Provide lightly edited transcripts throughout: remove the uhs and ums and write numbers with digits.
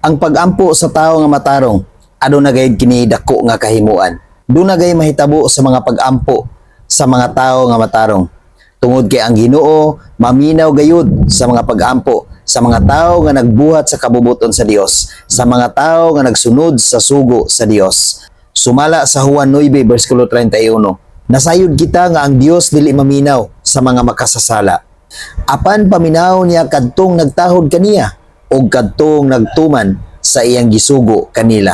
Ang pagampo sa tao nga matarong, aduna gayud kini dako nga kahimuan. Duna gay mahitabo sa mga pagampo sa mga tao nga matarong. Tungod kay ang Ginoo maminaw gayud sa mga pagampo sa mga tao nga nagbuhat sa kabubuton sa Dios, sa mga tao nga nagsunod sa sugo sa Dios. Sumala sa Juan 9 bersikulo 31. Nasayod kita nga ang Dios dili maminaw sa mga makasasala. Apan paminaw niya kadtong nagtahod kaniya ug kadtong nagtuman sa iyang gisugo kanila.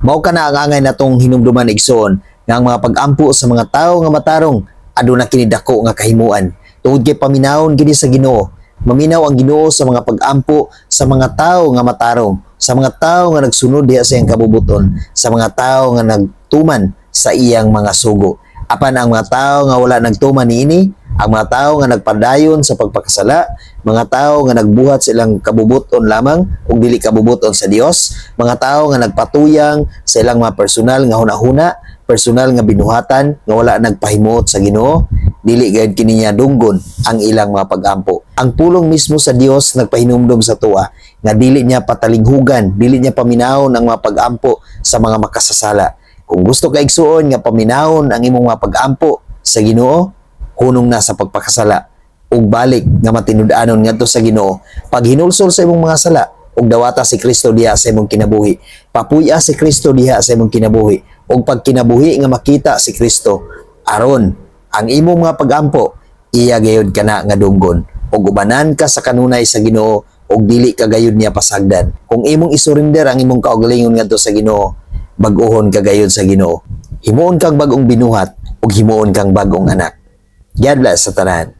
Mao kana ang angay natong hinumduman, igsoon, nga ang mga pagampo sa mga tawo nga matarong aduna kini dako nga kahimuan. Tungod kay paminawon kini sa Ginoo. Maminaw ang Ginoo sa mga pagampo sa mga tawo nga matarong, sa mga tawo nga nagsunod diha sa iyang kabubuton, sa mga tawo nga nagtuman sa iyang mga sugo. Apan ang mga tao nga wala nagtuman niini, ang mga tao nga nagpadayon sa pagpakasala, mga tao nga nagbuhat sa ilang kabubuton lamang ug dili kabubuton sa Dios, mga tao nga nagpatuyang sa ilang mga personal nga hunahuna, personal nga binuhatan nga wala nagpahimuot sa Ginoo, dili gayud kini niya dunggon ang ilang mga pagampo. Ang pulong mismo sa Dios nagpahinumdom sa atoa nga dili niya patalinghugan, dili niya paminawon ang mga pagampo sa mga makasasala. Kung gusto ka, igsuon, nga paminawon ang imong mga pagampo sa Ginoo, hunong na sa pagpakasala ug balik nga matinud-anon ngadto sa Ginoo. Paghinulsol sa imong mga sala ug dawata si Kristo diha sa imong kinabuhi. Papuy-a si Kristo diha sa imong kinabuhi ug pagkinabuhi nga makita si Kristo aron ang imong mga pagampo iya gayud kana nga dunggon ug ubanan ka sa kanunay sa Ginoo ug dili ka gayud niya pasagdan. Kung imong isurrender ang imong kaugalingon ngadto sa Ginoo, bag-ohon ka gayud sa Ginoo. Himuon kang bag-ong binuhat ug himuon kang bag-ong anak. God bless sa tanan.